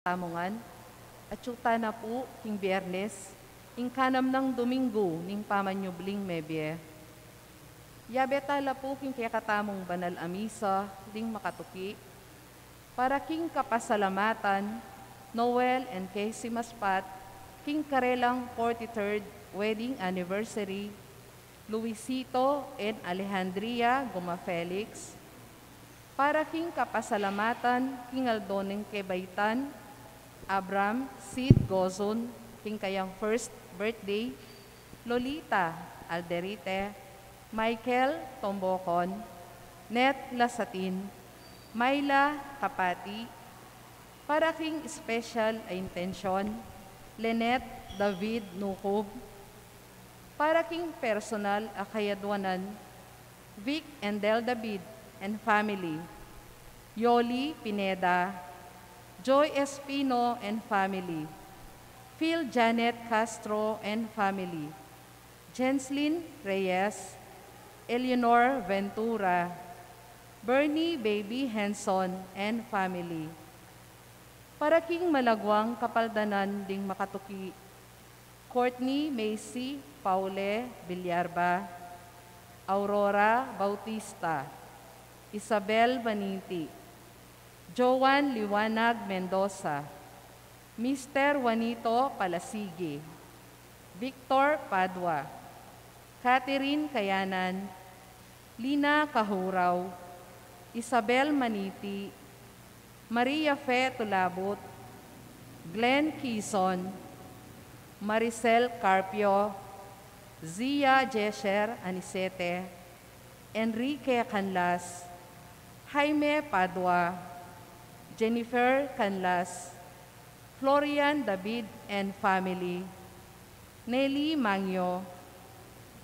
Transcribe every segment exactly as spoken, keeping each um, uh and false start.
tamu ngan, atyu tana pu king Biernes, ing kanam nang Domingo ning pamanyubling mebie. Yabe tala pu king kekatamung banal a misa ding makatuki, para king kapasalamatan Noel and Casey Maspat, king karelang forty-third wedding anniversary, Luisito and Alejandria Guma Felix, para king kapasalamatan king aldo ning kebaitan, Abram Sid Gozun, king kayang first birthday, Lolita Alderite, Michael Tombocon, Net Lasatin, Myla Kapati, para king special a intensyon, Lynette David Nukub, para king personal a kayadwanan, Vic and Del David and family, Yoli Pineda, Joy Espino and family, Phil Janet Castro and family, Jenslyn Reyes, Eleanor Ventura, Bernie Baby Henson and family. Para king malagwang kapaldanan ding makatuki, Courtney Macy Paule Villarba, Aurora Bautista, Isabel Maniti, Joan Liwanag Mendoza, Mister Juanito Palasigi, Victor Padua, Catherine Kayanan, Lina Kahuraw, Isabel Maniti, Maria Fe Tulabut, Glenn Kison, Maricel Carpio, Zia Jesher Anicete, Enrique Canlas, Jaime Padua, Jennifer Canlas, Florian David and family, Nelly Mangio,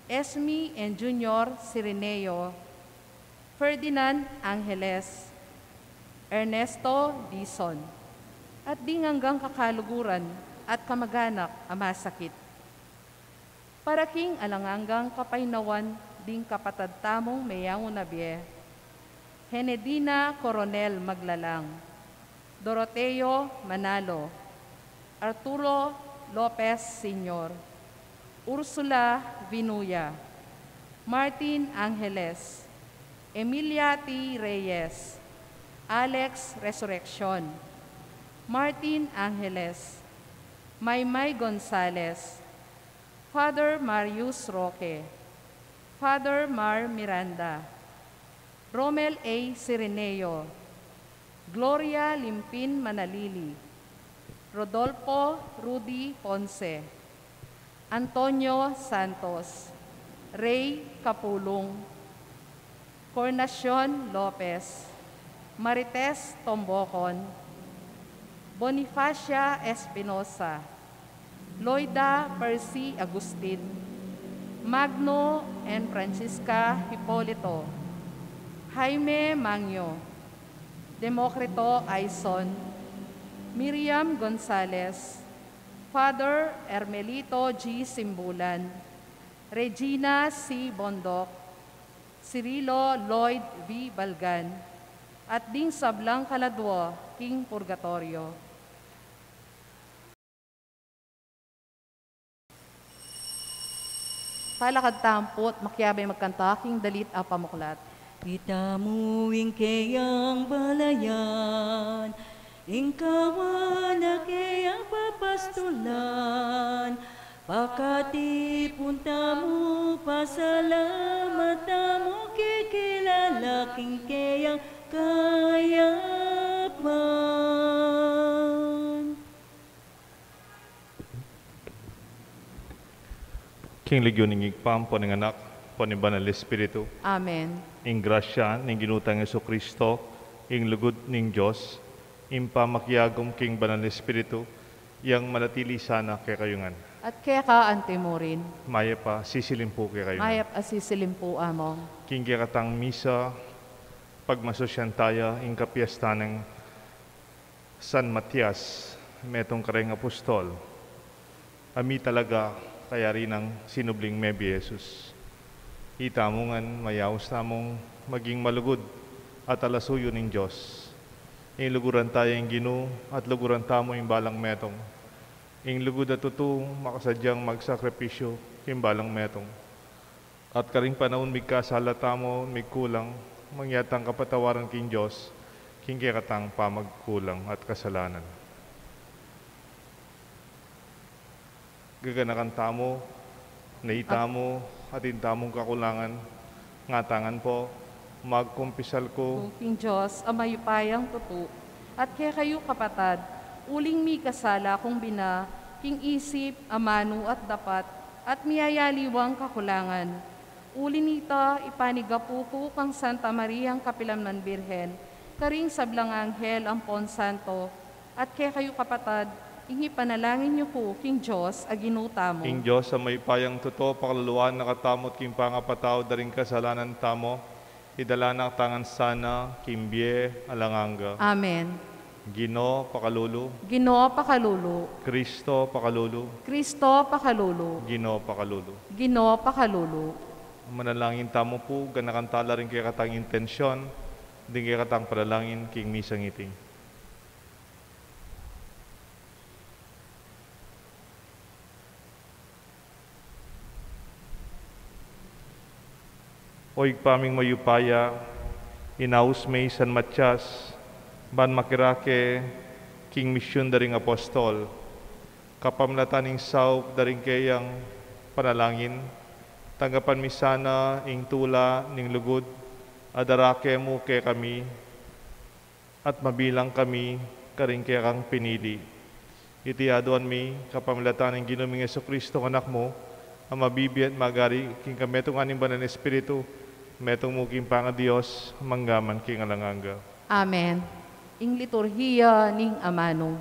Esme and Junior Cirineo, Ferdinand Angeles, Ernesto Dizon, at ding anggang kakaluguran at kamaganak a masakit. Para king alang anggang kapaynawan ding kapatad tamung meyaun a bie, Henedina Coronel Maglalang, Doroteo Manalo, Arturo Lopez Senior, Ursula Vinuya, Martin Angeles, Emilia T. Reyes, Alex Resurreccion, Martin Angeles, Maymay Gonzales, Father Marius Roque, Father Mar Miranda, Romel A. Cirineo, Gloria Limpin Manalili, Rodolfo Rudy Ponce, Antonio Santos, Ray Capulong, Cornacion Lopez, Marites Tombocon, Bonifacia Espinosa, Loida Percy Agustin, Magno and Francisca Hipolito, Jaime Mangio, Democrito Aison, Miriam Gonzalez, Father Hermelito G. Simbulan, Regina C. Bondoc, Cirilo Lloyd V. Balgan, at ding sablang kaladwa king purgatorio. Palakad tamu pu't makiabe magkanta king dalit a pamuklat. Itamu ing keyang balayan, ing kawan a keyang papastulan, pakatipun tamu, pasalamat tamu, kikilala king keyang kayapan. King lagyu ning Ibpa, ampo ning Anak, ampo ning Banal Espiritu. Amen. Ing grasya ning Ginu tang Jesucristo, ing lugud ning Dios, ing pamakiagum king Banal Espiritu, yang manatili sana kekayu ngan. At keka antimurin. Mayap a sisilim pu kekayu ngan. Mayap a sisilim pu, Among. King kekatang misa, pagmasusyan taya ing kapiestan nang San Matias, metung kareng apostol, a mitalaga kayari nang sinubling mebie Jesus. Itamu ngan mayaus tamung maging malugud at alasuyu ning Dios. Ing luguran ta ya ing Ginu, at luguran tamu ing balang metung. Ing lugud a tutu, makasadyang magsakripisyu king balang metung. At karing panaun migkasala tamu, migkulang, mangyari tang kapatawaran king Dios, king kekatang pamagkulang at kasalanan. Gaganakan tamu, ne itamu, atin tamung kakulangan, ngatangan pu, magkumpisal ku. King Dios a mayupayang tutu, at kekayu kapatad, uling mikasala kung bina, king isip, amanu at dapat, at miyayaliwang kakulangan. Uli nita, ipanigapu ku kang Santa Mariang kapilanman Birhen, karing sablang anghel ampon santo, at kekayu kapatad, ing ipanalangin yu ku king Dios a Ginu tamu. Ing Dios a mayupayang tutu, pakaluluan na katamu at king pangapatawad da ring kasalanan tamu, idala na katamu ngan sana king bie alang angga. Amen. Ginu, pakalulu. Ginu, pakalulu. Kristo, pakalulu. Kristo, pakalulu. Ginu, pakalulu. Ginu, pakalulu. Manalangin tamu pu, ganakan tala ring kekatang intensyon, ding kekatang panalangin king misang iti. O Ibpa ming mayupaya, inaus me i San Matias, ban makirake king misyun da ring apostol. Kapamilatan ning saup da ring keyang panalangin, tanggapan mi sana ing tula ning lugud a darake mu kekami, at mabilang kami karing kekang pinili. Iti aduan mi kapamilatan ning Ginu ming Jesucristo, Anak mu, a mabibie at magari king kametungan ning Banal a Espiritu, metung mu king pangaDios, mangga man king alang angga. Amen. Ing liturhiya ning amanu.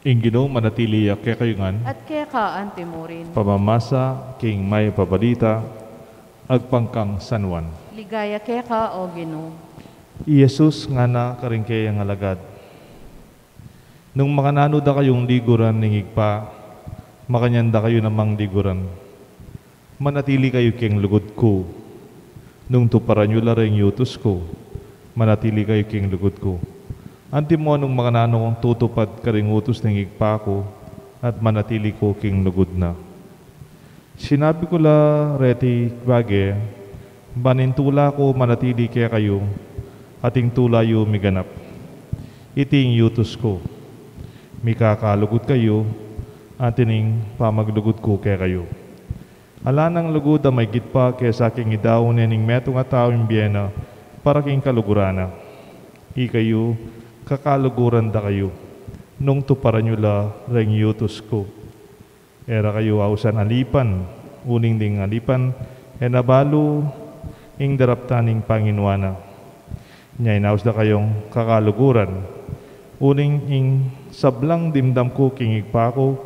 Ing Ginu manatili ya kekayu ngan. At keka antimurin. Pamamasa king Mayap a Balita agpang kang San Juan. Ligaya keka, O Ginu. I Jesus ngana karing kayang alagad, nung makananu da kayung liguran ning Ibpa, makanyan da kayu namang liguran. Manatili kayu king lugud ku. Nung tuparan yu la ring utus ku, manatili kayu king lugud ku. Antimo nung makananu kung tutupad karing utus ning Ibpa ku, at manatili ku king lugud na. Sinabi ku la reti bage, ban ing tula ku manatili kekayu, at ing tula yu miganap. Iti ing utus ku, mikakalugud kayu, anti ning pamaglugud ku kekayu. Ala nang lugud a maigit pa kesa king idau ne ning metung a tau ing bie na para king kaluguran na. Ikayu, kakaluguran da kayu, nung tuparan yu la ring utus ku. E ra kayu ausan alipan, uling ding alipan e na balu ing daraptan ning panginuan na. Nya inaus da kayung kakaluguran, uling ing sablang dimdam ku king Ibpa ku,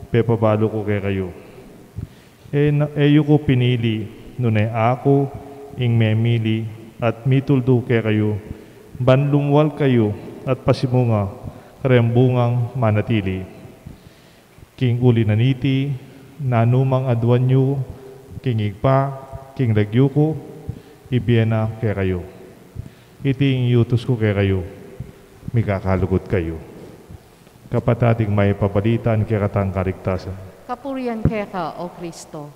pepabalu ku kekayu. E, na, e yu ku pinili, nune aku ing memili at mituldu kekayu, ban lumual kayu at pasimunga kareng bungang manatili. King uli na niti, nanumang aduan yu king Ibpa king lagyu ku, ibie na kekayu. Iti ing utus ku kekayu, mikakalugud kayu. Kapatad, ing Mayap a Balita ning kekatang kaligtasan. Kapurian keka, O Kristo.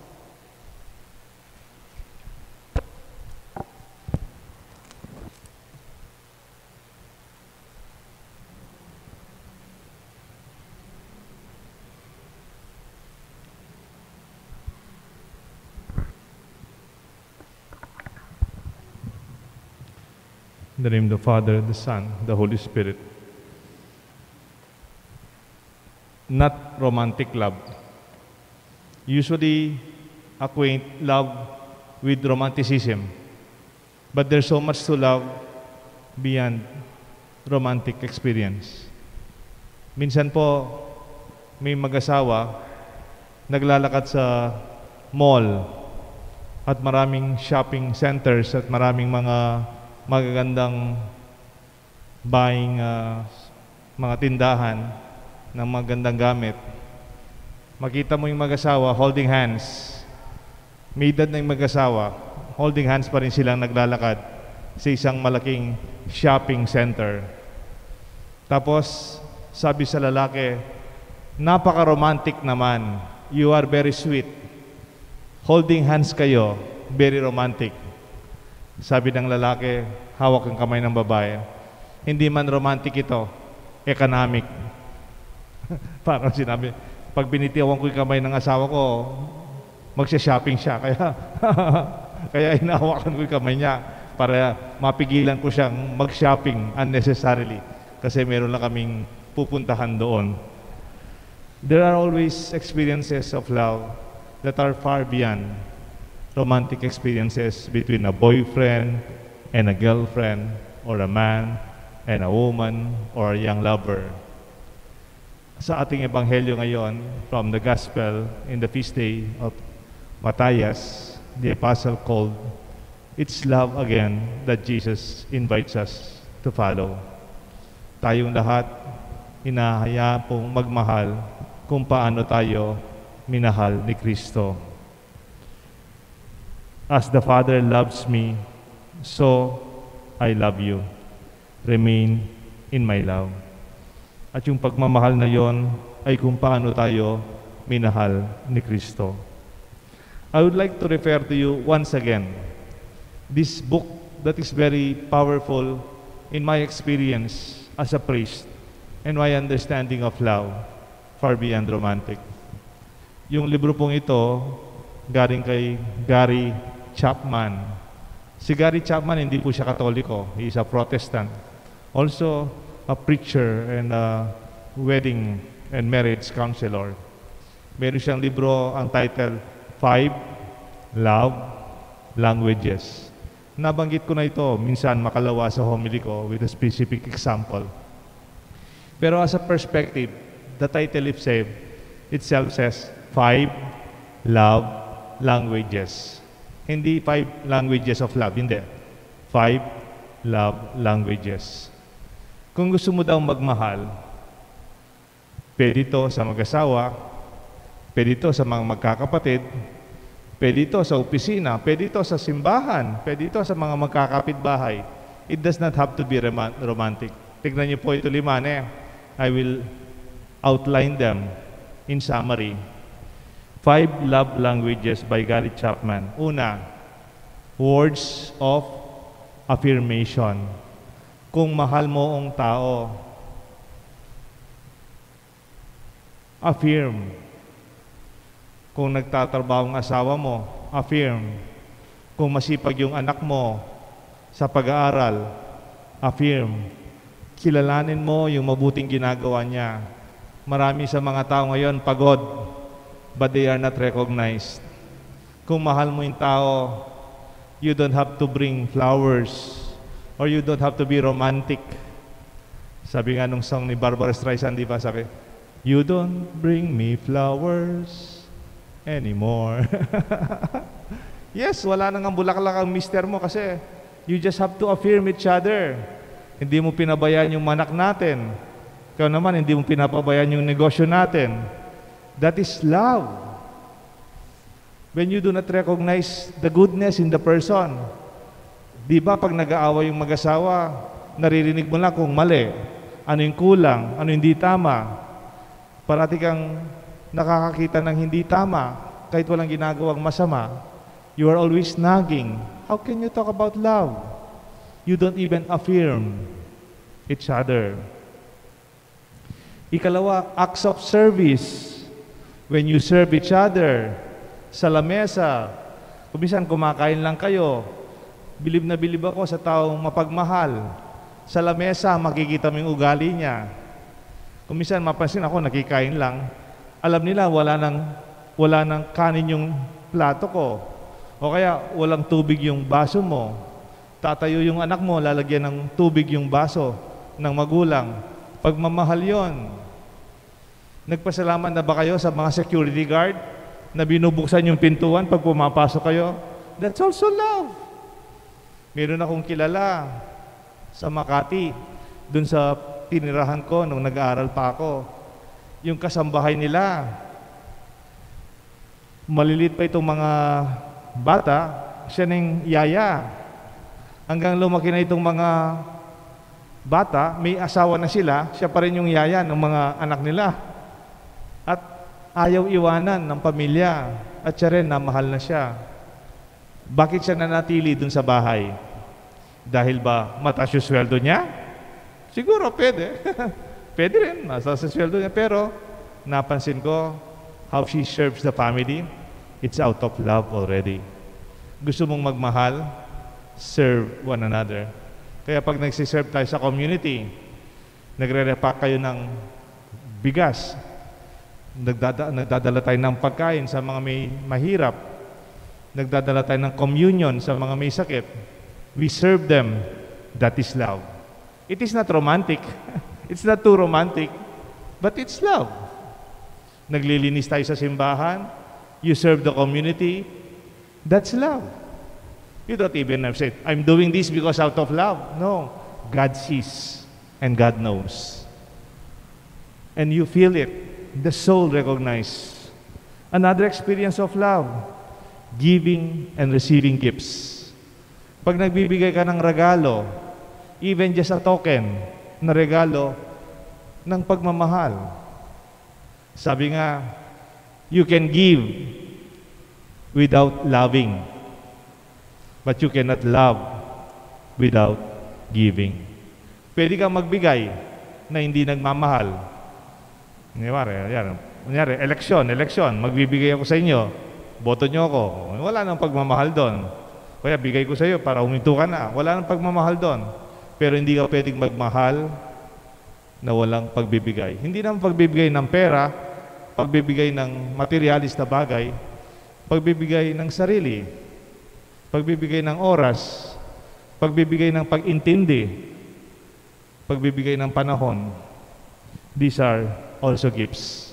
In the name of the Father, the Son, the Holy Spirit. Not romantic love. Usually acquaint love with romanticism, but there's so much to love beyond romantic experience. Minsan po, may mag-asawa naglalakad sa mall at maraming shopping centers at maraming mga magagandang buying, ah, mga tindahan ng magandang gamit. Makita mo yung mag-asawa holding hands. May edad na yung mag-asawa, holding hands pa rin silang naglalakad sa isang malaking shopping center. Tapos, sabi sa lalaki, "Napaka-romantic naman. You are very sweet. Holding hands kayo, very romantic." Sabi ng lalaki, hawak ang kamay ng babae, "Hindi man romantic ito, economic." Parang sinabi, "Pag binitiwan ko yung kamay ng asawa ko, magsha-shopping siya." Kaya, kaya hinawakan ko yung kamay niya para mapigilan ko siyang mag-shopping unnecessarily. Kasi meron lang kaming pupuntahan doon. There are always experiences of love that are far beyond romantic experiences between a boyfriend and a girlfriend, or a man and a woman, or a young lover. Sa ating ebanghelyo ngayon, from the gospel in the feast day of Matthias, the apostle called, it's love again that Jesus invites us to follow. Tayong lahat, hinahayaan pong magmahal kung paano tayo minahal ni Kristo. "As the Father loves me, so I love you. Remain in my love." At yung pagmamahal na yon ay kung paano tayo minahal ni Kristo. I would like to refer to you once again this book that is very powerful in my experience as a priest and my understanding of love, Far Beyond Romantic. Yung libro pong ito, galing kay Gary Chapman. Si Gary Chapman, hindi po siya Katoliko. He is a Protestant. Also, a preacher and a wedding and marriage counselor. Meron siyang libro, ang title, Five Love Languages. Nabanggit ko na ito minsan makalawa sa homily ko with a specific example. Pero as a perspective, The title itself, itself says, Five Love Languages. Hindi five languages of love, hindi. Five love languages. Kung gusto mo daw magmahal, pwede ito sa mag-asawa, pwede ito sa mga magkakapatid, pwede ito sa opisina, pwede ito sa simbahan, pwede ito sa mga magkakapitbahay. It does not have to be roman-, romantic. Tignan niyo po ito lima, ne? I will outline them in summary. Five Love Languages by Gary Chapman. Una, words of affirmation. Kung mahal mo ang tao, affirm. Kung nagtatrabaho ang asawa mo, affirm. Kung masipag yung anak mo sa pag-aaral, affirm. Kilalanin mo yung mabuting ginagawa niya. Marami sa mga tao ngayon pagod, but they are not recognized. Kung mahal mo yung tao, you don't have to bring flowers or you don't have to be romantic. Sabi nga nung song ni Barbra Streisand, di ba? Sabi, "You don't bring me flowers anymore." Yes, wala nang bulaklak ang mister mo kasi you just have to affirm each other. Hindi mo pinabayaan yung anak natin. Ikaw naman, hindi mo pinapabayaan yung negosyo natin. That is love. When you do not recognize the goodness in the person. Di ba, pag nag-aaway yung mag-asawa, naririnig mo lang kung mali, ano yung kulang, ano yung di tama. Parati kang nakakakita ng hindi tama, kahit walang ginagawang masama. You are always nagging. How can you talk about love? You don't even affirm each other. Ikalawa, acts of service. When you serve each other, sa lamesa, kung minsan kumakain lang kayo, bilib na bilib ako sa taong mapagmahal. Sa lamesa, makikita mo yung ugali niya. Kung minsan mapansin ako, nakikain lang, alam nila wala nang, wala nang kanin yung plato ko. O kaya, walang tubig yung baso mo. Tatayo yung anak mo, lalagyan ng tubig yung baso ng magulang. Pagmamahal yon. Nagpasalamat na ba kayo sa mga security guard na binubuksan yung pintuan pag pumapasok kayo? That's also love. Meron akong kilala sa Makati, dun sa tinirahan ko nung nag-aaral pa ako. Yung kasambahay nila, malilit pa itong mga bata, siya na yung yaya. Hanggang lumaki na itong mga bata, may asawa na sila, siya pa rin yung yaya ng mga anak nila. At ayaw iwanan ng pamilya, at siya rin, namahal na siya. Bakit siya nanatili dun sa bahay? Dahil ba mataas yung sweldo niya? Siguro, pwede. Pwede rin, mataas yung sweldo niya. Pero, napansin ko, how she serves the family, it's out of love already. Gusto mong magmahal? Serve one another. Kaya pag nagsiserve tayo sa community, nagre-repack kayo ng bigas, nagdada-, nagdadala tayo ng pagkain sa mga may mahirap, nagdadala tayo ng communion sa mga may sakit, we serve them. That is love. It is not romantic. It's not too romantic, but it's love. Naglilinis tayo sa simbahan, you serve the community, that's love. You don't even have said, "I'm doing this because out of love." No. God sees and God knows. And you feel it. The soul recognize. Another experience of love, giving and receiving gifts. Pag nagbibigay ka ng regalo, even just a token na regalo ng pagmamahal. Sabi nga, you can give without loving, but you cannot love without giving. Pwede kang magbigay na hindi nagmamahal. Kunyari, yan, kunyari, eleksyon, eleksyon, magbibigay ako sa inyo, boto nyo ako. Wala nang pagmamahal doon. Kaya bigay ko sa iyo para huminto ka na. Wala nang pagmamahal doon. Pero hindi ka pwedeng magmahal na walang pagbibigay. Hindi naman pagbibigay ng pera, pagbibigay ng materialis na bagay, pagbibigay ng sarili, pagbibigay ng oras, pagbibigay ng pag-intindi, pagbibigay ng panahon. These are also gives.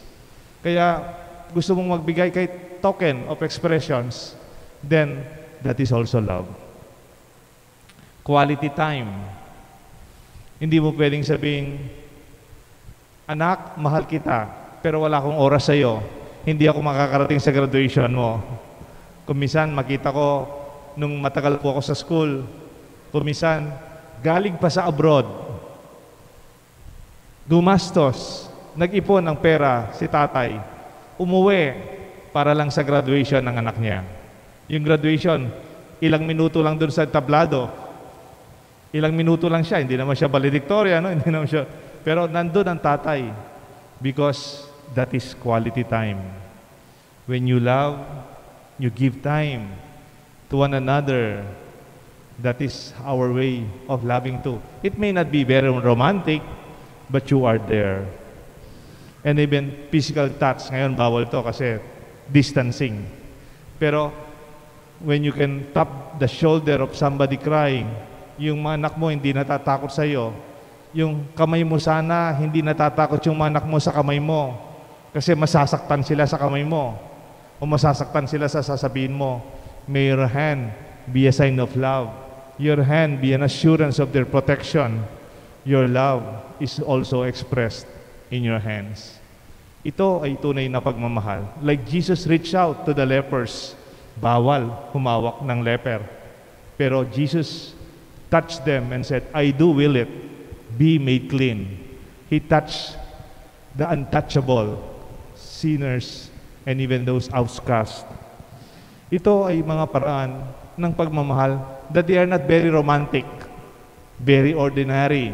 Kaya gusto mong magbigay kahit token of expressions, then that is also love. Quality time. Hindi mo pwedeng sabihin, "Anak, mahal kita, pero wala akong oras sa'yo. Hindi ako makakarating sa graduation mo." Kung minsan, makita ko nung matagal po ako sa school, kung minsan, galing pa sa abroad, gumastos, nag-ipon ng pera si tatay, umuwi para lang sa graduation ng anak niya. Yung graduation, ilang minuto lang dun sa tablado. Ilang minuto lang siya, hindi naman siya valedictorian, no? Hindi naman siya. Pero nandun ang tatay because that is quality time. When you love, you give time to one another. That is our way of loving too. It may not be very romantic, but you are there. And even physical touch, ngayon bawal to kasi distancing. Pero when you can tap the shoulder of somebody crying, yung mga anak mo hindi natatakot sa'yo, yung kamay mo sana, hindi natatakot yung mga anak mo sa kamay mo kasi masasaktan sila sa kamay mo o masasaktan sila sa sasabihin mo. May your hand be a sign of love. Your hand be an assurance of their protection. Your love is also expressed in your hands. Ito ay tunay na pagmamahal. Like Jesus reached out to the lepers. Bawal humawak ng leper. Pero Jesus touched them and said, "I do will it. Be made clean." He touched the untouchable, sinners, and even those outcast. Ito ay mga paraan ng pagmamahal that they are not very romantic, very ordinary.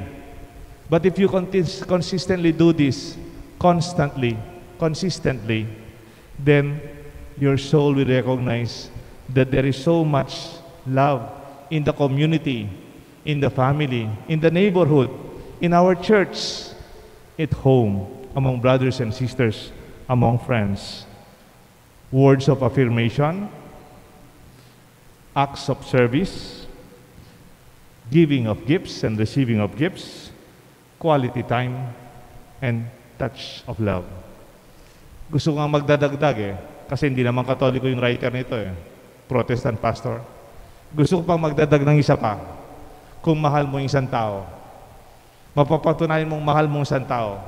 But if you contis-, consistently do this, constantly, consistently, then your soul will recognize that there is so much love in the community, in the family, in the neighborhood, in our church, at home, among brothers and sisters, among friends. Words of affirmation, acts of service, giving of gifts and receiving of gifts, quality time, and touch of love. Gusto ko nga magdadagdag eh, kasi hindi naman Katoliko yung writer nito eh. Protestant pastor. Gusto ko pang magdadag ng isa pa. Kung mahal mo yung isang tao, mapapatunayan mong mahal mo yung isang tao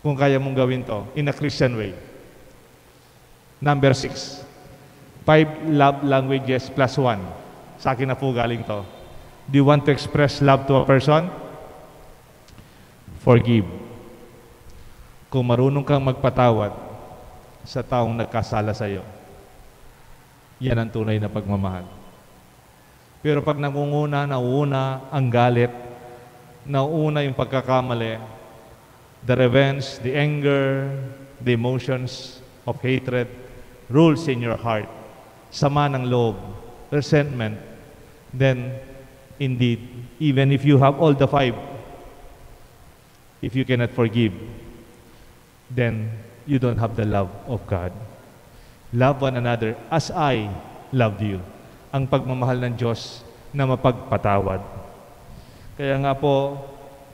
kung kaya mong gawin to in a Christian way. Number six, five love languages plus one. Sa akin na po galing to. Do you want to express love to a person? Forgive. Kung marunong kang magpatawad sa taong nagkasala sa'yo, yan ang tunay na pagmamahal. Pero pag nangunguna, nauuna ang galit, nauuna yung pagkakamali, the revenge, the anger, the emotions of hatred rules in your heart. Sama ng loob, resentment, then indeed, even if you have all the five, if you cannot forgive, then you don't have the love of God. Love one another as I love you. Ang pagmamahal ng Diyos na mapagpatawad. Kaya nga po,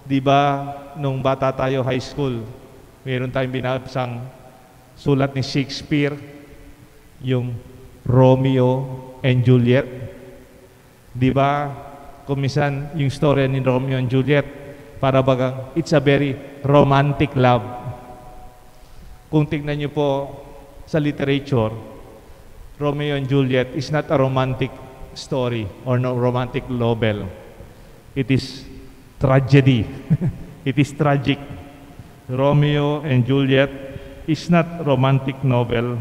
di ba, nung bata tayo, high school, meron tayong binabasang sulat ni Shakespeare, yung Romeo and Juliet. Di ba, kung minsan yung story ni Romeo and Juliet, para bagang it's a very romantic love. Kung tingnan niyo po sa literature, Romeo and Juliet is not a romantic story or no romantic novel. It is tragedy. It is tragic. Romeo and Juliet is not romantic novel,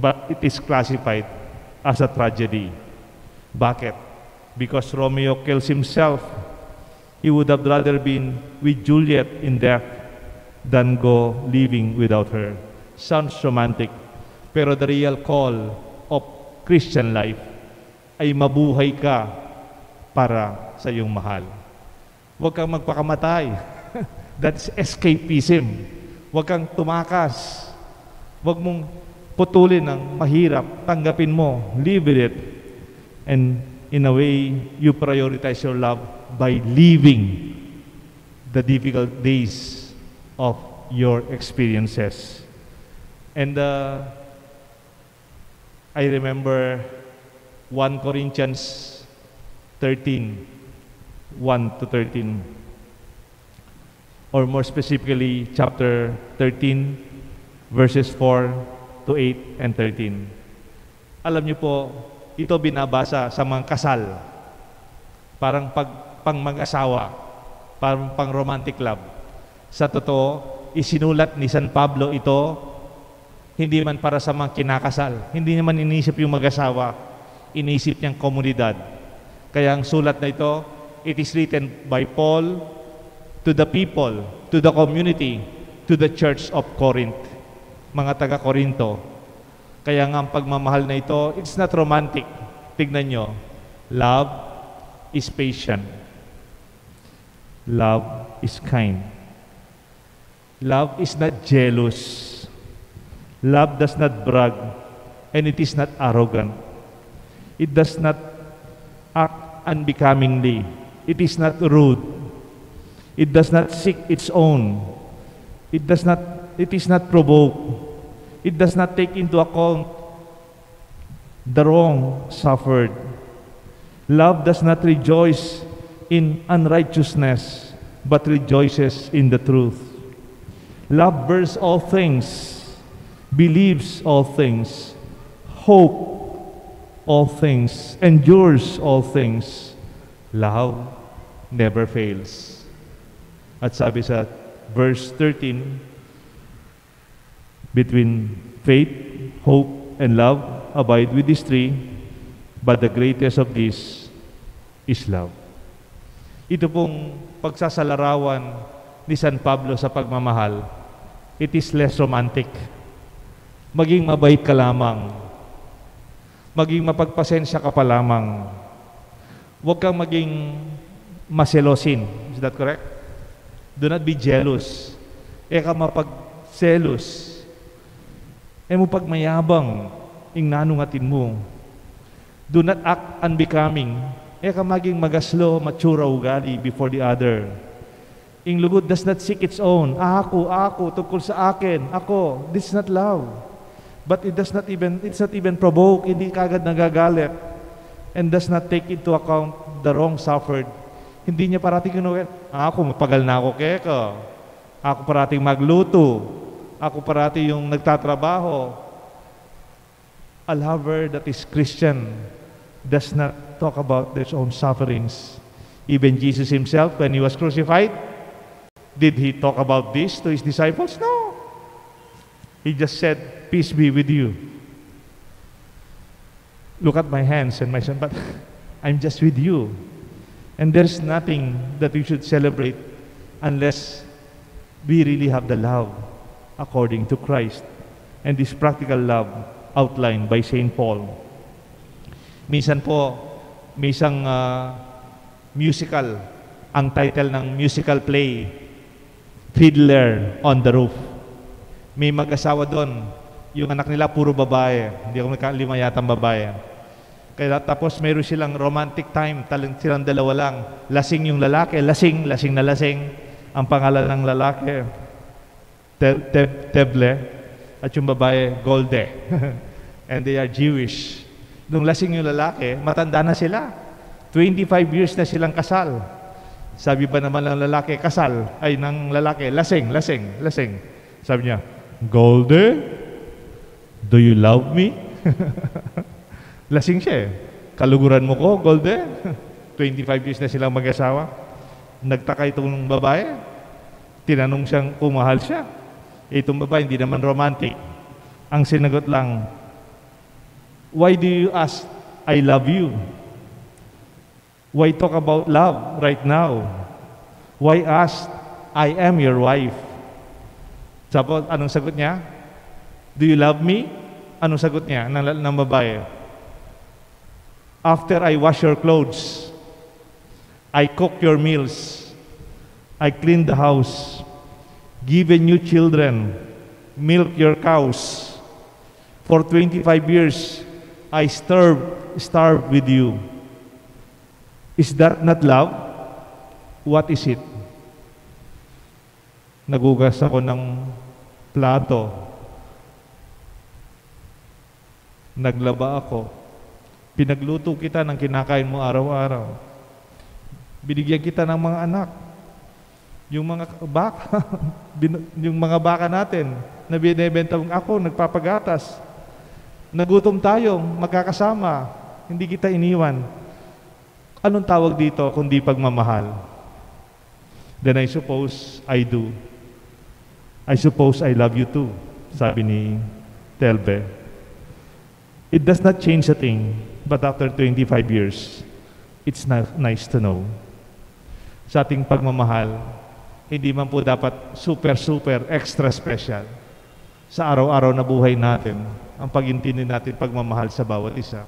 but it is classified as a tragedy. Bakit? Because Romeo kills himself. He would have rather been with Juliet in death than go living without her. Sounds romantic, pero the real call of Christian life ay mabuhay ka para sa iyong mahal. Huwag kang magpakamatay. That's escapism. Huwag kang tumakas. Huwag mong putulin ang mahirap. Tanggapin mo. Live with it. And in a way, you prioritize your love by living the difficult days of your experiences. And uh, I remember one Corinthians thirteen, one to thirteen, or more specifically, chapter thirteen, verses four to eight and thirteen. Alam niyo po, ito binabasa sa mga kasal, parang pag, pang mag-asawa, parang pang romantic love. Sa totoo, isinulat ni San Pablo ito hindi man para sa mga kinakasal. Hindi naman inisip yung mag-asawa, inisip niyang komunidad. Kaya ang sulat na ito, it is written by Paul to the people, to the community, to the church of Corinth. Mga taga-Korinto. Kaya nga ang pagmamahal na ito, it's not romantic. Tignan nyo, love is patient. Love is kind. Love is not jealous. Love does not brag, and it is not arrogant. It does not act unbecomingly. It is not rude. It does not seek its own. It does not it is not provoked. It does not take into account the wrong suffered. Love does not rejoice in unrighteousness, but rejoices in the truth. Love bears all things, believes all things, hope all things, endures all things. Love never fails. At sabi sa verse thirteen, between faith, hope, and love, abide with these three, but the greatest of these is love. Ito pong pagsasalarawan ni San Pablo sa pagmamahal, it is less romantic. Maging mabait ka lamang. Maging mapagpasensya ka pa lamang. Huwag kang maging maselosin. Is that correct? Do not be jealous. E ka mapagselos. E mu pagmayabang ing nanung atin mu. Do not act unbecoming. E ka maging magaslo, matsura ugali before the other. Ing lugud does not seek its own. Aku, aku, tungkol sa akin, ako. This is not love. But it does not even, it's not even provoke, hindi kagad nagagalit. And does not take into account the wrong suffered. Hindi niya parating kinukuha, "Ako, mapagal na ako keka. Ako parating magluto. Ako parati yung nagtatrabaho." A lover that is Christian does not talk about their own sufferings. Even Jesus himself, when he was crucified, did he talk about this to his disciples? No. He just said, "Peace be with you. Look at my hands and my son, but I'm just with you." And there's nothing that we should celebrate unless we really have the love according to Christ and this practical love outlined by Saint Paul. Minsan po, may isang ah, musical, ang title ng musical play, Fiddler on the Roof. May mag-asawa doon. Yung anak nila, puro babae. Hindi ako magka-, lima yatang babae. Kaya tapos mayroon silang romantic time, talang silang dalawa lang. Lasing yung lalaki, lasing, lasing na lasing. Ang pangalan ng lalaki, Te-, Te-, Teble, at yung babae, Golde. And they are Jewish. Nung lasing yung lalaki, matanda na sila. Twenty-five years na silang kasal. Sabi ba naman ng lalaki, kasal, ay, ng lalaki, "Lasing, lasing, lasing." Sabi niya, "Golde, do you love me?" Lasing siya eh. "Kaluguran mo ko, Golde?" Twenty-five years na silang mag-asawa. Nagtaka itong babae. Tinanong siyang kung mahal siya. Itong babae, hindi naman romantic. Ang sinagot lang, "Why do you ask, 'I love you'? Why talk about love right now? Why ask, 'I am your wife'?" Tapos, anong sagot niya? "Do you love me?" Anong sagot niya ng, ng babae? "After I wash your clothes, I cook your meals, I clean the house, given you children, milk your cows. For twenty-five years, I starve, starve with you. Is that not love? What is it?" Naghugas ako ng plato. Naglaba ako. Pinagluto kita ng kinakain mo araw-araw. Binigyan kita ng mga anak. Yung mga baka, bin-, yung mga baka natin na binebenta mong ako, nagpapagatas. Nagutom tayo, magkakasama. Hindi kita iniwan. Anong tawag dito kundi pagmamahal? Then I suppose I do. I suppose I love you too, sabi ni Telbe. It does not change a thing, but after twenty-five years, it's ni-, nice to know. Sa ating pagmamahal, hindi man po dapat super, super, extra special. Sa araw-araw na buhay natin, ang pag-intindi natin pagmamahal sa bawat isa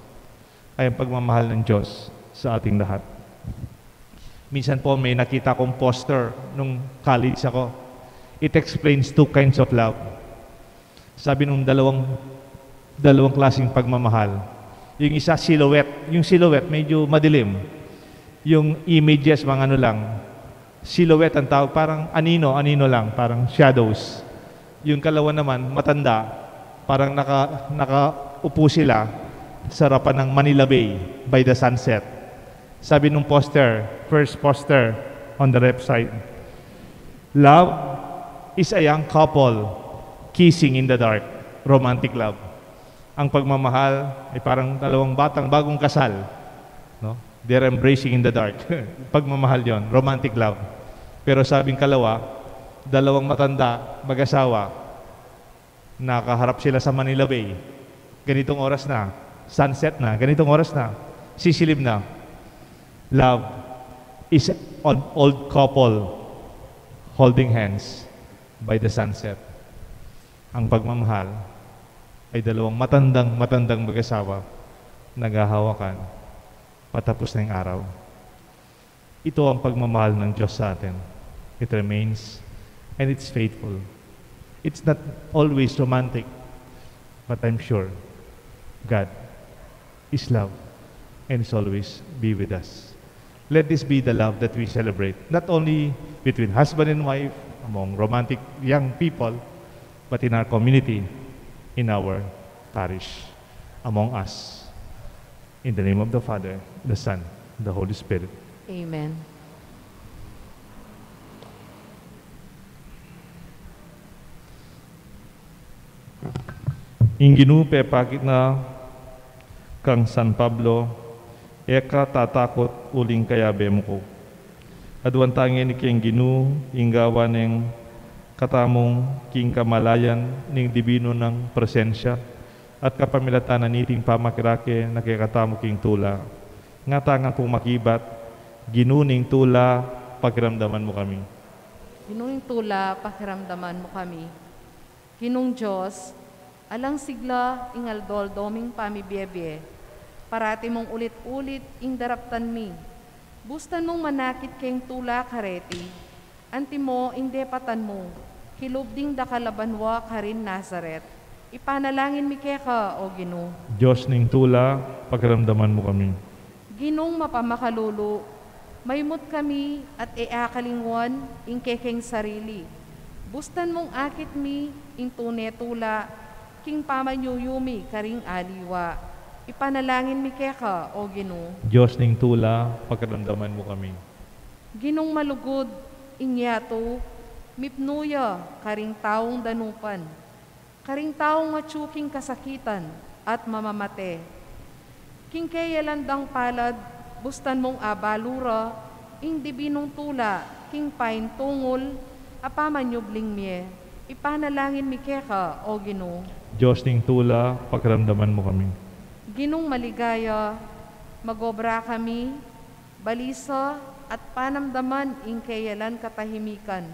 ay ang pagmamahal ng Diyos sa ating lahat. Minsan po, may nakita kong poster nung college ako. It explains two kinds of love. Sabi nung dalawang, dalawang klaseng pagmamahal. Yung isa, silhouette. Yung silhouette, medyo madilim. Yung images, mga ano lang. Silhouette ang tawag, parang anino, anino lang, parang shadows. Yung kalawa naman, matanda, parang naka-, nakaupo sila sa harapan ng Manila Bay by the sunset. Sabi nung poster, first poster on the left side, "Love is a young couple kissing in the dark." Romantic love. Ang pagmamahal ay parang dalawang batang bagong kasal, no? They're embracing in the dark. Pagmamahal yon, romantic love. Pero sabing kalawa, dalawang matanda, mag-asawa, nakaharap sila sa Manila Bay. Ganitong oras na, sunset na, ganitong oras na, sisilim na. Love is an old couple holding hands by the sunset. Ang pagmamahal ay dalawang matandang, matandang mag-asawa naghahawakan patapos ng araw. Ito ang pagmamahal ng Diyos sa atin. It remains and it's faithful. It's not always romantic, but I'm sure God is love and is always be with us. Let this be the love that we celebrate, not only between husband and wife, among romantic young people, but in our community, in our parish, among us. In the name of the Father, the Son, the Holy Spirit. Amen. Ing Ginu pepakit na kang San Pablo, "E ka tatakut uling kayabe mu ku." Aduan ta ngeni king Ginu ing gawan neng katamung king kamalayan ning dibinu nang presensya at kapamilatan na niting pamakirake na kekatamu king tula. Nga tang pung makibat, Ginu ning tula, pakiramdaman mu kami. Ginu ning tula, pakiramdaman mu kami. Ginung Dios, alang sigla ing aldo-aldo ming pamibiebie, parati mung ulit-ulit ing daraptan mi. Bustan mung manakit keng tula kareti, antimo ing depatan mu kilub ding dakal a banua karin Nazaret. Ipanalangin mi keka, O Ginu. Dios ning tula, pakiramdaman mu kami. Ginung mapamakalulu, maymut kami at e akalingwan ing kekeng sarili. Bustan mung akit mi ing tune tula king pamanyuyu mi karing aliwa. Ipanalangin mi keka, O Ginu. Dios ning tula, pakiramdaman mu kami. Ginung malugud, ing yatu mipnu ya karing taung danupan, karing taung atyu king kasakitan at mamamate. King keyalan dang palad, bustan mung abalu ra ing dibinung tula king paintungul a pamanyubling mie. Ipanalangin mi keka, O Ginu. Dios ning tula, pakiramdaman mu kami. Ginung maligaya, magobra kami, balisa at panamdaman ing keyalan katahimikan.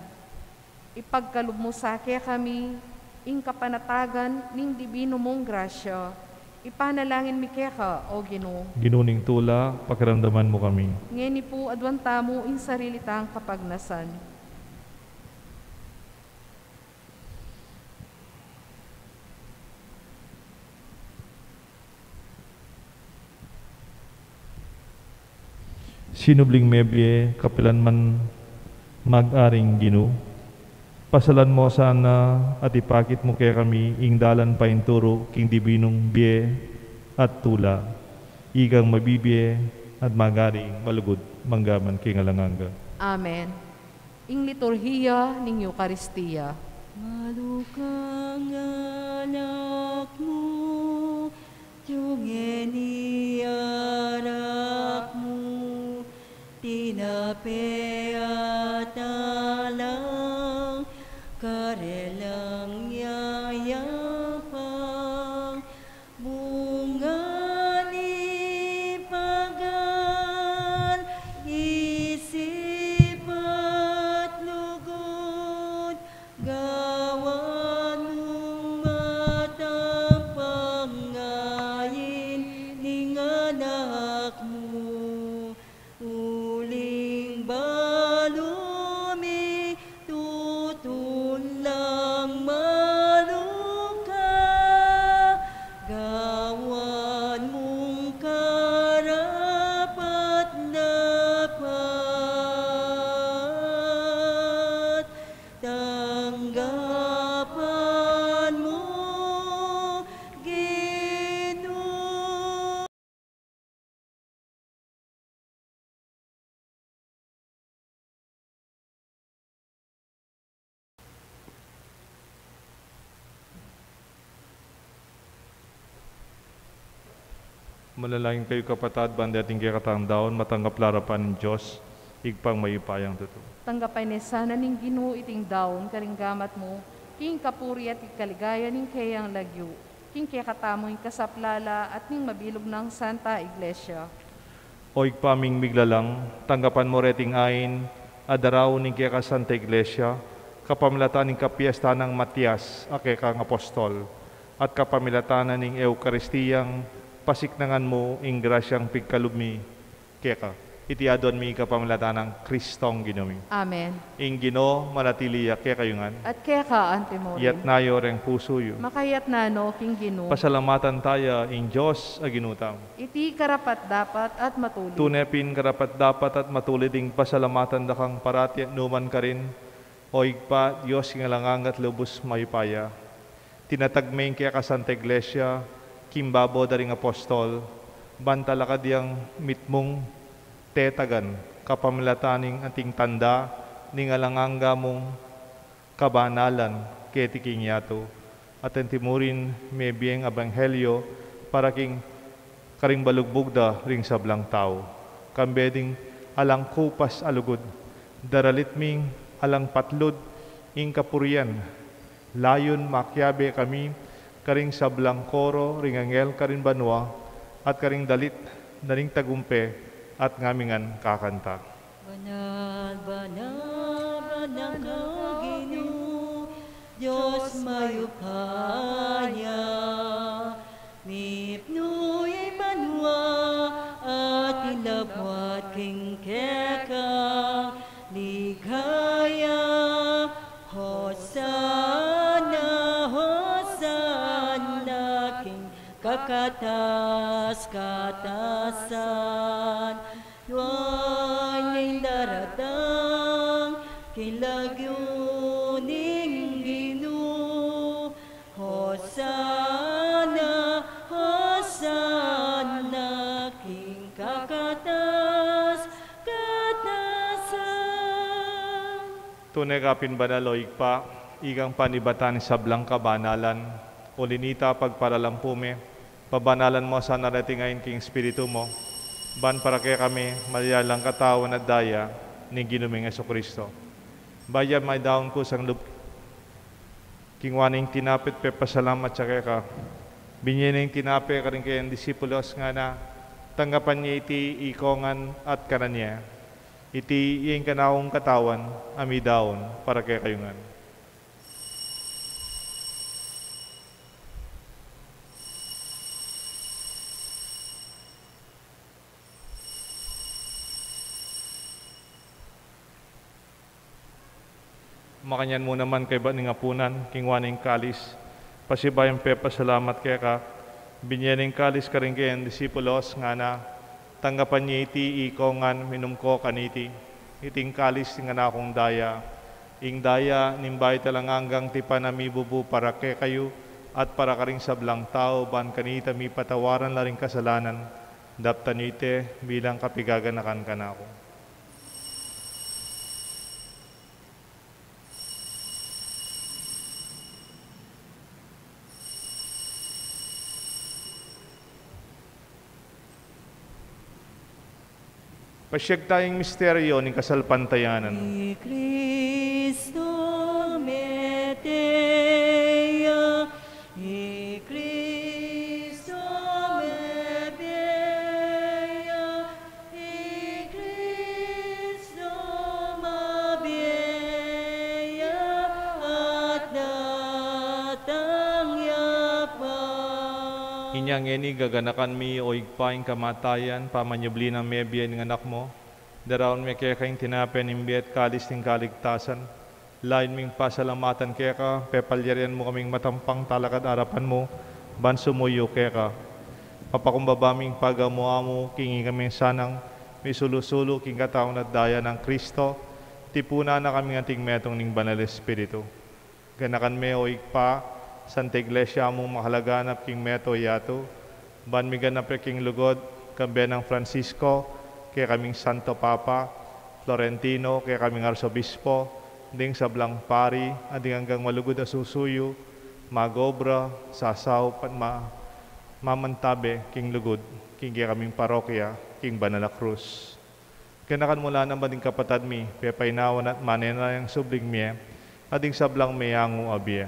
Ipagkalub mu sa kekami ing kapanatagan ning dibinu mung grasya. Ipanalangin mi keka, O Ginu. Ginu ning tula, pakiramdaman mu kami. Ngeni pu aduan tamu ing sarili tang kapagnasan. Sinubling mebie kapilan man mag-aring Ginu, Pasalan mo sana at ipakit mo kekami ing dalan painturu king dibinung bie at tula, ikang mabibie at magaring malugud manggaman king alang angga. Amen. Ing liturhiya ning Eukaristia. Malukang anak mu, tungeni arak mu, tinape at alang, karelang yayapang, bunga ning pagal, isip at lugud, gawan mung matampang ing anak mu. Uling balu mi tutun lang maluka, gawan mung karapat-dapat, tanggapan mu, Ginu. Manalangin kayu, kapatad, ban deting kekatang daun matanggap la arapan ning Dios, Ibpang mayupayang tutu. Tanggapan ne sana ning Ginu iting daun karing gamat mu, king kapurian at king kaligayan ning keyang lagyu, king kekatamung kasaplalan at ning mabilug nang Santa Iglesia. O Ibpa ming miglalang, tanggapan mu reting ain a daraun ning keka Santa Iglesia, kapamilatan ning kapiestan nang Matias a kekang apostol, at kapamilatan na ning Eukaristiyang pasiknangan mu ing grasyang pigkalub mi keka. Iti aduan mi kapamilatan nang Kristong Ginu mi. Amen. Ing Ginu manatili ya kekayu ngan. At keka antimurin. Itas yu reng pusu yu. Makatas na no king Ginu. Pasalamatan taya ing Dios a Ginu tamu. Iti karapat-dapat at matulid. Tune pin karapat-dapat at matulid ing pasalamatan da kang parati at nukarin man, O Ibpa, Dios king alang angga at lubus mayupaya. Tinatag me ing keka Santa Iglesia king babo da ring apostol, ban talakad yang mitmung tetagan, kapamilatan ning anting tanda ning alang angga mung kabanalan keti king yatu, at antimurin mebieng ebanghelyo para king karing balugbug da ring sablang tau. Kambe ding alang kupas a lugud, daralit ming alang patlud ing kapurian, layun makiabe kami karing sablang koro ring anghel karin banua, at karing dalit na ring tagumpe at ngamingan kakanta. Banal, banal, banal ka, Ginu, Dios mayupaya, mipnu ing banua at ing labuad king kekang ligaya. Hosana, Hosana king kakatas-katasan. Nuan ing daratang king lagyu ning Ginu. Hosana, Hosana king kakatas-katasan. Tune ka pin banal, o Ibpa, ikang panibatan ning sablang kabanalan. Uli nita, pagparalampu me, pabanalan mo sana reting ain king Espiritu mo, ban para kekami maging lang katawan at daya ning Ginu ming Jesucristo. Bayu ya maidaun kusang lub, kinua ne ing tinape at pepasalamat ya keka, binie ne ing tinape karing kayang disipulos, ngana: Tanggapan ye iti ikongan at kanan ye. Iti ing kanakung katawan a midaun para kekayu ngan. Makanyan mu naman kaybat ning apunan, kinua ne ing kalis, pasibayu yang pepasalamat keka, binie ne ing kalis karing kayang disipulos, ngana: Tanggapan ye iti ikongan, minum ko kaniti. Iti ing kalis ning kanakung daya, Ing daya ning bayu at alang anggang tipan a mibubu para kekayu at para karing sablang tau, ban kanita mipatawaran la ring kasalanan, daptan yu iti bilang kapigaganakan kanaku. Pasiag taya ing misteryo ning kasalpantayanan. I Kristo mete ya, i Kristo mebie ya, i Kristo mabie ya, at datang ya pa. Inya ngeni gaganakan mi, o Ibpa, ing kamatayan, pamanyubli nang mebie ning Anak mu. Daraun mi keka ing tinape ning bie at kalis ning kaligtasan. Layun ming pasalamatan keka, pepalyarian mu kaming matampang talakad arapan mu, ban sumuyu keka. Papakumbaba ming pagamu-amu king ikami sanang misulu-sulu king katawan at daya nang Kristo, tipunan na kaming anting metung ning Banal Espiritu. Ganakan me, o Ibpa, Santa Iglesia mung makalaganap king mabilug a yatu, ban miganap ya king lugud, kambe nang Francisco, kekaming Santo Papa, Florentino, kekaming Arsobispo, ding sablang pari, at ding anggang malugud a susuyu, mag-obra, sasaup, at ma-, mamantabe king lugud, king kekaming parokya, king Banal a Krus. Ganakan mu la naman ding kapatad mi, pepainawa na at manenaya ing subling mie, at ding sablang meyangu a bie.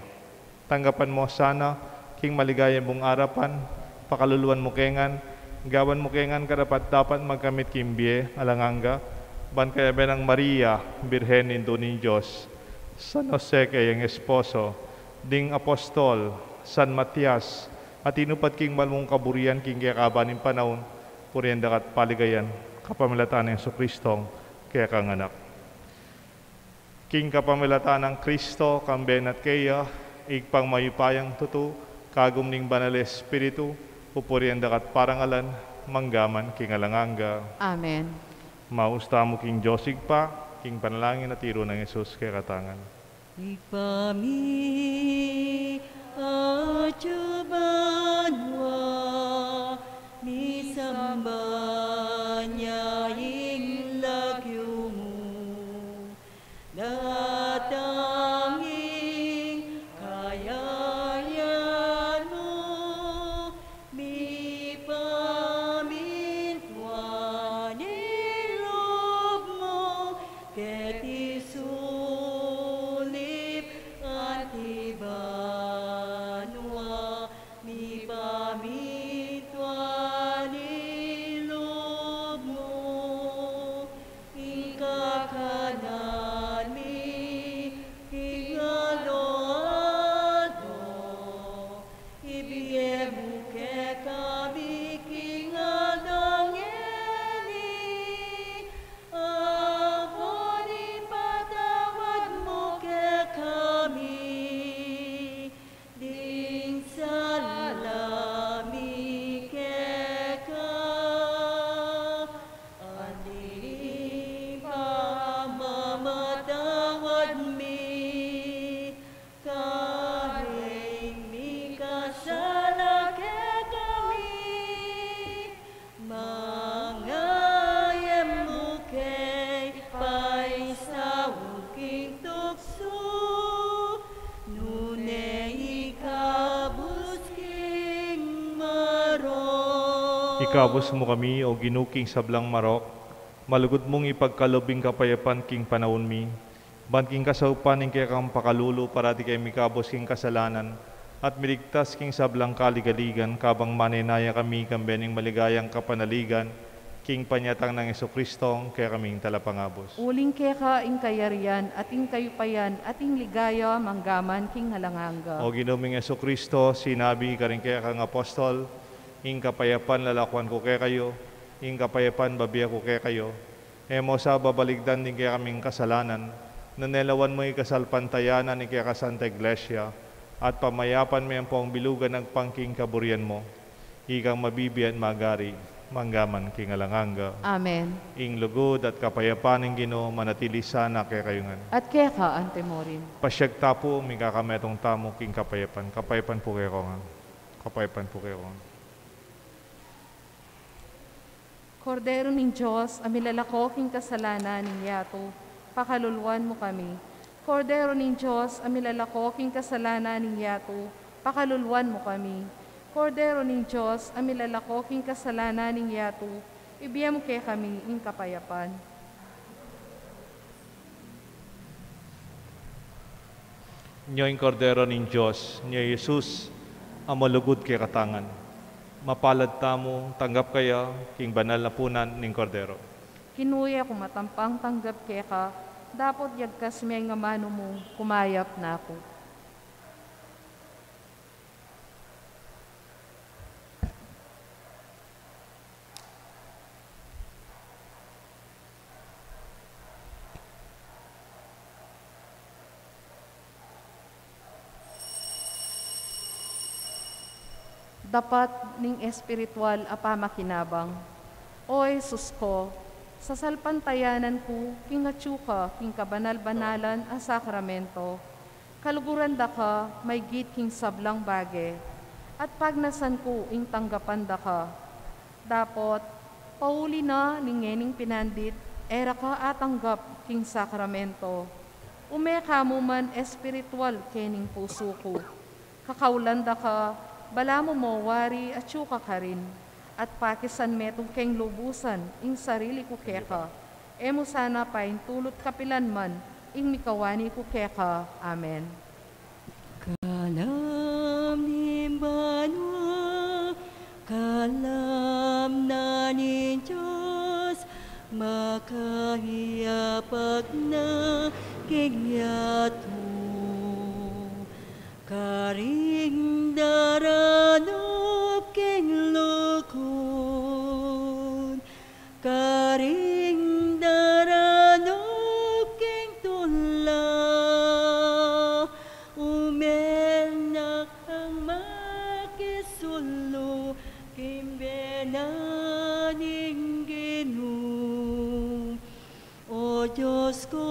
Tanggapan mu sana, king maligaya mung arapan, pakaluluan mu ke ngan, gawan mu ke ngan karapat-dapat magkamit king bie alang angga, ban kayabe nang Maria, Birhen Indu ning Dios, San Jose kayang esposo, ding apostol, San Matias, a tinupad king mal mung kaburian king kekaban ning panaun, purian da ka at paligayan, kapamilatan nang Jesucristong kekang Anak. King kapamilatan nang Kristo, kambe na at keya, Ibpang mayupayang tutu, kagum ning Banal Espiritu, pupurian da ka at parangalan, mangga man king alang angga. Amen. Maus tamu king Dios Ibpa, king panalangin a tiru nang Jesus kekatamu ngan. Ibpa mi, atsu ka banua, misamban ya ing lagyu mu, datang ing kayarian mu, mipamintuan ing lub mu, keti sulip anti banua, mipamintuan ing lub mu, ing kakanan mi king aldo-aldo, ibie mu kekami king aldo ngeni, ampon ipatawad mu kekami ding sala mi keka, anti ing pamamatawad mi kareng mikasala kekami, manga e mu ke paisaul king tuksu, nune ikabus king marok. Ikabus mu kami, O Ginu, king sablang marok, malugud mung ipagkalub ing kapayapan king panaun mi, ban king kasaupan ning kekang pakalulu parati keng mikabus king kasalanan, at miligtas king sablang kaligaligan, kabang manenaya kami kambe ning maligayang kapanaligan, king panyatang nang Jesucristong kekaming Talapangabus. Uling keka ing kayarian, at ing kayupayan, at ing ligaya, mangga man king alang angga. O Ginu ming Jesucristo, sinabi karing kekang apostol, ing kapayapan lalakuan ku kekayu, ing kapayapan babie ku kekayu. E mu sa babaligdan ding kekaming kasalanan, nune lawan mu ing kasalpantayanan ning keka Santa Iglesia, at pamayapan me ampong bilugan agpang king kaburian mu. Ikang mabibie at magari, Mangga man king alang angga. Amen. Ing lugud at kapayapan ning Ginu manatili sana kekayu ngan. At keka antimurin. Pasiag ta pu, mikakametung tamu king kapayapan. Kapayapan pu kekongan. Kapayapan pu kekongan. Kordero ning Dios, a milalako king kasalanan ning yatu, pakaluluan mu kami. Kordero ning Dios, a milalako king kasalanan ning yatu, pakaluluan mu kami. Kordero ning Dios, a milalako king kasalanan ning yatu, ibie mu kekami ing kapayapan. Nyo ing Kordero ning Dios, nyo i Jesus, a malugud kekatang ngan. Mapalad tamung tanggap kaya king banal a punan ning Kordero. Kinuya ku matampang tanggap keka, dapot yagkas me ing amanu mu, kumayap na ku. Dapat ning espiritual a pamakinabang. O Jesus ko, sasalpantayanan ku king atyu ka king kabanal-banalan a sakramento. Kaluguran da ka maygit king sablang bage, at pagnasan ku ing tanggapan da ka. Dapot, pauli na ning ngening pinandit, e ra ka atanggap king sakramento. Ume ka mu man espiritual kening pusu ku. Kakaulan da ka, balamu mo wari atyu ka karin, at pakisan metung keng lubusan ing sarili ku keka. E mu sana paintulut kapilan man ing mikawani ku keka. Amen. Kalam ning banua, kalam na ning Dios, makayapak na king yatu. Karing daranup king lukun, karing daranup king tula, ume na kang makisulu king bienan ning Ginu. O Dios ku,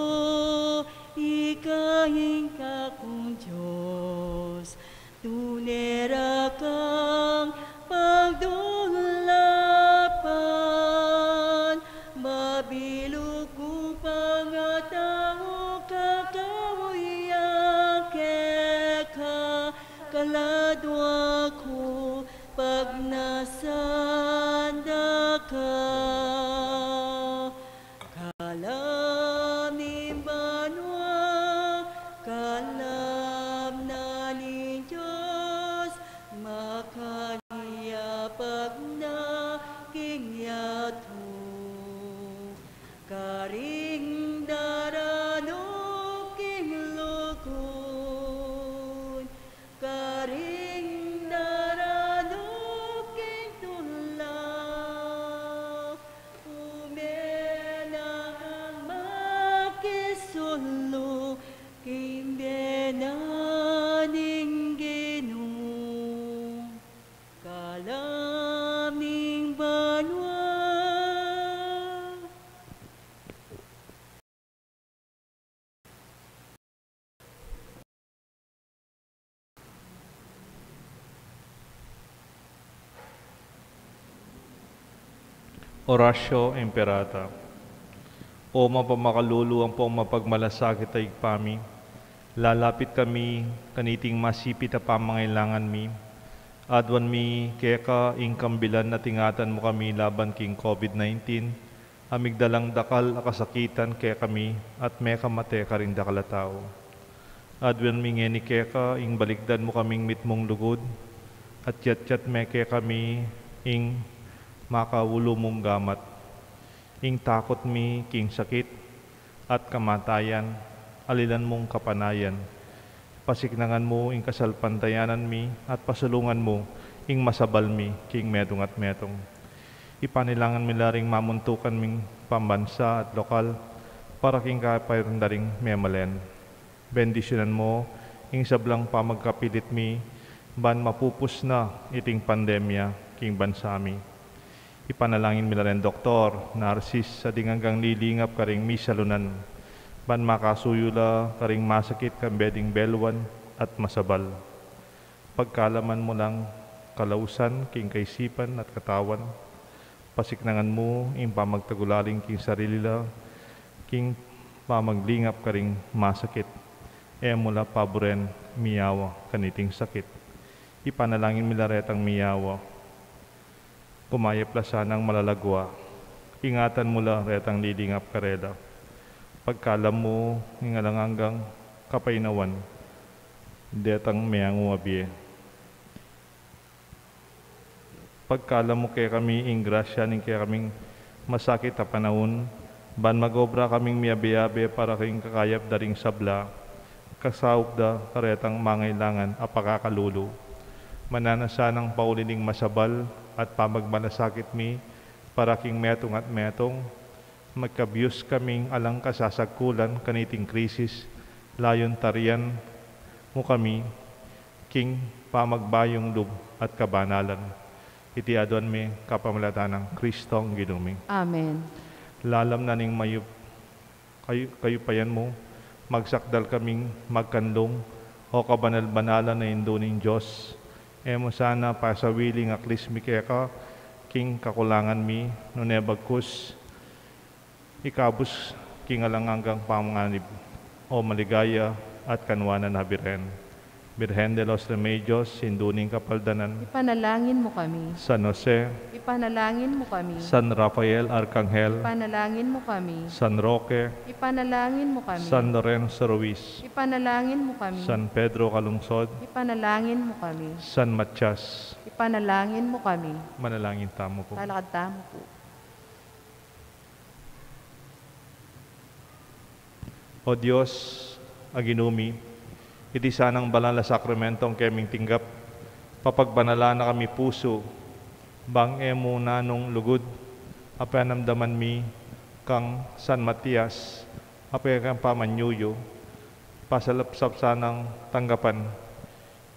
ika ing kakung Dios, tune ra kang pagdulapan, mabilug kung pangatau kakauyan keka, kaladua ku pagnasan da ka. Kalam ning banua, kalam na ning Dios, makayapak na king yatu. Karing daranup king lukun, karing daranup king tula, ume na kang makisulu king bienan ning Ginu. Kalam ning banua. Oratio Imperata. O mapamakalulu ampong mapagmalasakit a Ibpa mi, lalapit kami kaniting masipit a pamangailangan mi. Aduan mi keka ing kambilan a tingatan mu kami laban king COVID nineteen, a migdalang dakal a kasakitan kekami at mekamate karing dakal a tau. Aduan mi ngeni keka ing balikdan mu kaming mitmung lugud, at yatyat me kekami ing makaulu mung gamat. Ing takut mi king sakit at kamatayan, alilan mung kapanayan. Pasiknangan mu ing kasalpantayanan mi at pasulungan mu ing masabal mi king metung at metung. Ipanilangan mi la ring mamuntukan ming pambansa at lokal para king kapairan da ring memalen. Bendisyunan mu ing sablang pamagkapilit mi ban mapupus na iting pandemya king bansa mi. Ipanalangin mi la ring doktor, narsis, a ding anggang lilingap karing misalunan, ban makasuyu la karing masakit kambe ding beluan at masabal. Pagkalaman mu lang kalausan king kaisipan at katawan, pasiknangan mu ing pamagtagulaling king sarili la, king pamaglingap karing masakit. E mu la paburen miyawa kaniting sakit. Ipanalangin mi la retang miyawa. Kumayap la sanang malalagwa. Ingatan mu la retang lilingap karela. Pagkalam mu ing alang anggang kapaynawan detang meangu a bie. Pagkalam mu kekami ing grasya ning kekaming masakit a panaun, ban mag-obra kaming miyabe-yabe para king kakayap da ring sabla, kasaup da karetang mangailangan a pakakalulu. Mananu na sanang pauli ning masabal at pamagmalasakit mi para king metung at metung, magkabyus kaming alang kasasagkulan kaniting krisis, layun tarian mu kami king pamagbayung lub at kabanalan. Iti aduan mi kapamilatan nang Kristong Ginu mi. Amen. Lalam na ning mayup kayu-, kayupayan mu, magsakdal kaming magkanlung, o kabanal-banalan a Indu ning Dios. E mu sana pasawiling aklis mi keka king kakulangan mi, nune bagkus ikabus king alang anggang panganib, o maligaya at kanwanan a Birhen. Birhen de los Remedios, Indu ning Kapaldanan. Ipanalangin mu kami. San Jose. Ipanalangin mu kami. San Rafael Arkanghel. Ipanalangin mu kami. San Roque. Ipanalangin mu kami. San Lorenzo Ruiz. Ipanalangin mu kami. San Pedro Calungsod. Ipanalangin mu kami. San Matias. Ipanalangin mu kami. Manalangin tamu pu. Talakad tamu pu. O Dios a Ginu mi, iti sanang banal a sakramento a keming tinggap, papagbanalan na kami pusu, bang e mu nanung lugud a penamdaman mi kang San Matias, a pekang pamanyuyu, pasalapsap sanang tanggapan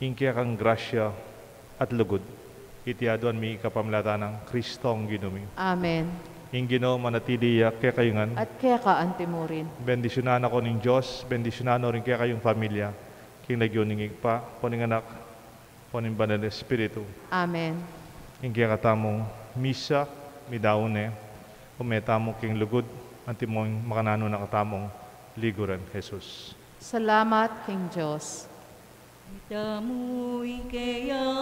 ing kekang grasya at lugud. Iti aduan mi kapamilatan nang Kristong Ginu mi. Amen. Ing Ginu manatili ya kekayu ngan. At keka anti mu rin. Bendisyunan na ko ning Dios, bendisyunan no ring kekayung familia, king lagyu ning Ibpa, ampon ning Anak, ampon ning Banal a Espiritu. Amen. Ing kekatamung misa, midaun ne, ume tamu king lugud, antimong makananu na katamung liguran Jesus. Salamat king Dios. Itamu ing keyang